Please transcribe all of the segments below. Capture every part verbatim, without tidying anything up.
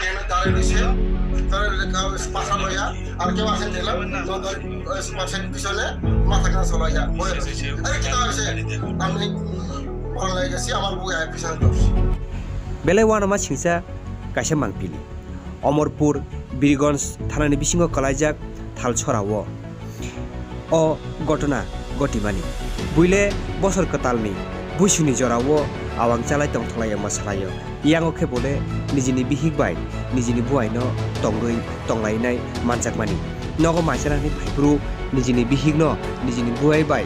Kena tarai rwise, tarai rwle ka spasa loya, ar kebo asai thela, no tarai, eh, spasa pisone, matha kana soloya, boy. Are kita ase, amni bhal lage si amar buya pisane dos. Belai uanama singsa kaisa mangpili. Omorpur, Birgonj thanani bisingo kwlaijak Thalchora o. O gotona gotimani. Buile bosor kwtalni buisuni jorao awang chalai tongthoknai wngma salaio. Yango khe bole nijini bihik bai nijini buaino tongwi tonglainai manjakmani. Nogo maichwlani phaiphuru nijini bihikno nijini buai bai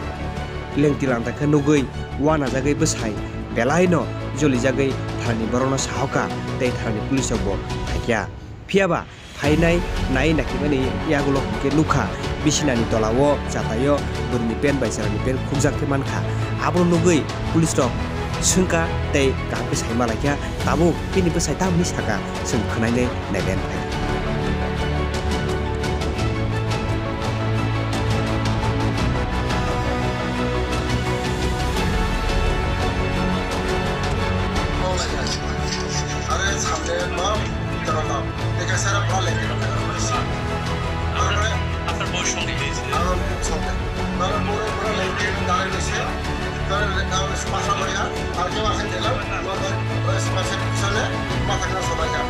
lengti langta khe nugwi uanajagwi bwsai belaino jolijagwi thanani borokno sahoka tei thanani police rokbo phaikha. Phiyaba phainai nai nakhimani yagulo hwnkhe nukha, bisinani tolao chataio bwrwini pant bai chwraini pant khukjak khe mankha. Abono nugwi police rok swngkha tei kaham khe saima laikha, tabuk bini bwsai tamni saka chwng khwnainai nailen phai. Are samne ma, tara ma. Eka sara pura lengke na. Taropore আপনার বউর সঙ্গে? Aro songke. Taropore pura lengke na dare bese. Tara lengke aro spasa loya. Ar kebo asai thela. Mata spasa pisone. Mata kana soloya.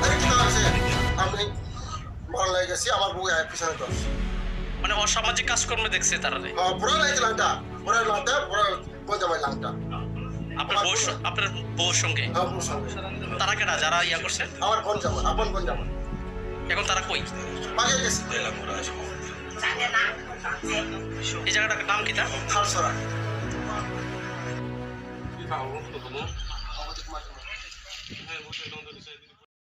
Are kita ase. Amni bhal lage si amar buya pisone dos. মানে অসামাজিক কাজকর্মে দেখছে তারা রে। Pura lengke langta. Pura langta. Pura Bonjamai langta. আপনার বউর স-, আপনার বউর সঙ্গে? হ্যাঁ, বউর সঙ্গে। তারা কেডা, যারা ইয়া করছে? আমার বোন জামাই, আপন বোন জামাই। এখন তারা কই? বাগে গেছে। এই জায়গাটার নাম কিতা? থালছড়া।